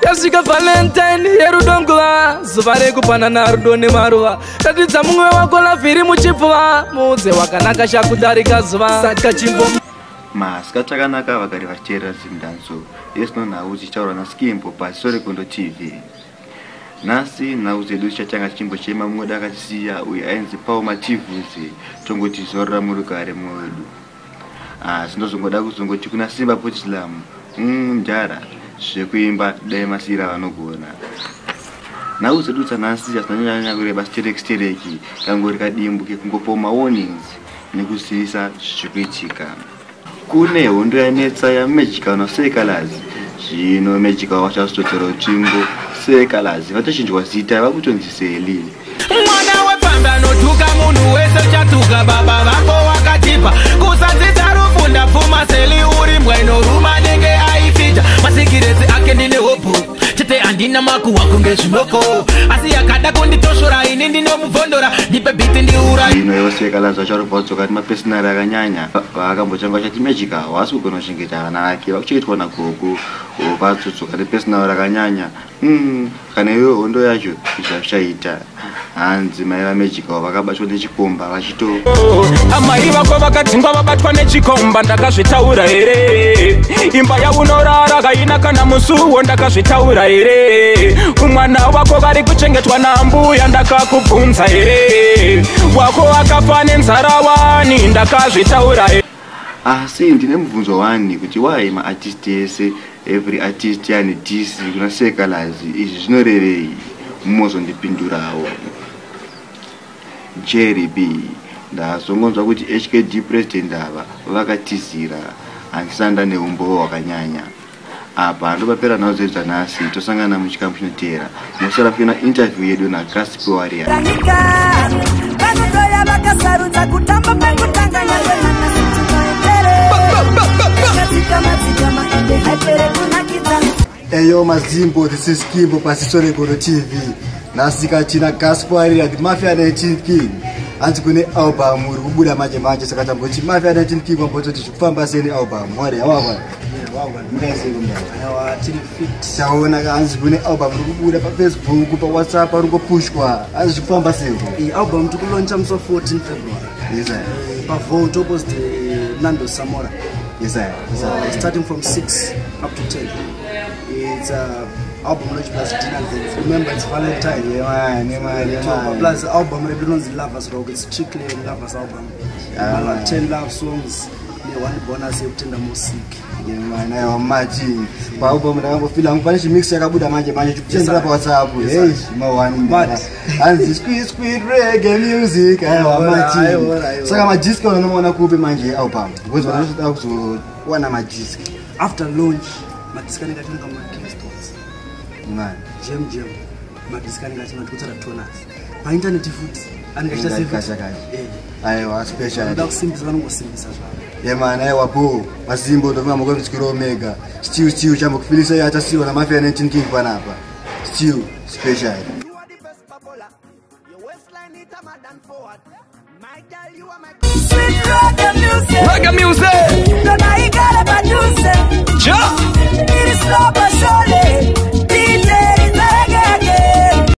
Yasvika Valentine yerudo nguva, zuva rekupanana rudo nemaruva. Ratidza mumwe wako love iri muchipfuva, muudze wakanaka shakudarika zuva. Saka chimbo Masikati akanaka vagari vachiteerera Zimdanso yesino nhau dzichitaurwa naSkimbo paSorekondo TV. Nhasi nhau dzedu dzichatanga tichimbochema mumwe wedu akatisiya uyo ainzi Paul Mativhuzi tongoti zorora murugare mumwe wedu. Asi ndozongoda kuzongoti kuna Simba Potislam mdhara zvekuimba dai masiyira vanogona. Nhau dzedu dzanhasi hadzinanyanya kureba stereki stereki kangori kadimbu kekungopawo mawarnings nekuzivisa zviri kuitika. Kune hondo yanetsa yaMagical naSir Calaz. Zvino Magical vachazotodzora tsvimbo Sir Calaz vatochinjwa zita vakutonzi Sally. Mwana wepfambi anotuka munhu wese chatuka baba vako wakatipa kusadzidza rufunda pfuma Sally uri mbwa inoruma nenge aifita masikirezi ake ndine hopu chete handina makuhwa kunge zvimoko asi akada kunditoshora ini ndinomubvondora ndipe beat ndiura. Zvino ivo Sir Calaz vacharobva vadzoka nemapesinari akanyanya vaakambotanga vachati Magical haasi kugona kuchengeta vana vake vakuchengetwa nagogo vazodzoka nepesinari rakanyanya. Kana iwe hondo yacho izvazvichaita hanzi mai vaMagical vakabatwa nechikomba vachito Amai vako vakadzingwa vabatwa nechikomba, ndakazvitaura here? Imba yaunorara haina kana musuwo, ndakazvitaura here? Umwana wako vari kuchengetwa nambuya, ndakakubvunza here? Wako akafa nenzara wani, ndakazvitaura here? Asi ndine mubvunzo wani kuti why maartist ese, every artist ane diss kuna Sir Calaz? Izvi zvinorevei? Mumozondipindurawo. Jerry B, ndazongonzwa kuti HKD president ava vakatizira, handisanda neumbowo hwakanyanya. Apa ndopapera nhau dzedu dzanhasi, tosangana muchikamu chinoteera. Musara kuona interview yedu naCaspi Warrior. Nyika vanotoya vakasarudza kutamba pekutanga nyangwe nanhasi tinoendere yakadzikama dzikama ende haipere kunakidza. Eyo Mazimbo, this is Kimbo pasisorekoro TV. Nhasi kachina Gospel Arena, the Mafia 19 King. Hanzi kune album uri kubuda manje manje, saka tamboti Mafia 19 King wambototi zvikufamba sei nealbum. Mwari yawawa. Aiwa, tiri fit. Taona hanzi kune album uri kubuda paFacebook, paWhatsApp uri kungopushwa. Hanzi zvikufamba sei? Iyi album tikulauncha musi wa14 February Yes, sir. paVault opposite Nando Samora. Yes, sir. Yes, sir. Starting from 6 up to 10. It's a album launch plus dinner things. Remember, it's Valentine. Yeah, man, yeah, man, yeah, man. Plus album redu inonzi Lovers Rock. It's strictly a lovers album. Ah, Malo man. 10 love songs ne-one bonus yekutenda musiki. Yeah, man, aiwa mati. Paalbum ndakambofila hangu pane chimix chakabuda manje manje chikuchendera paWhatsApp. Hey, mawani. Mad. Hanzi squeeze squeeze reggae music. Aiwa Aiwa, mati. aiwa, aiwa. Saka madisk unomaona kupi manje album? Because vanotoda kuzowana madisk. After launch madisk anenge achinonga mumaKingstons. Man. Jam jam madisk anenge achinonga tikutsara toners paintaneti futi anenge achiita sei futi? Kasha kasha. Eh. Aiwa special. Vanoda kusimbisa vanongosimbisa zvavo. Yeah man, aiwa po. Mazimbo ndofunga mukomtsikiro omega. Still still chambokufilisa yachasiwa na Mafia 19 King panapa. Still special. You are the best babola. Your waistline it a mad and forward. My girl, you are my Sweet reggae music. Reggae music. Tonaigara padhuze. Ja. Iri slow but surely. DJ is reggae.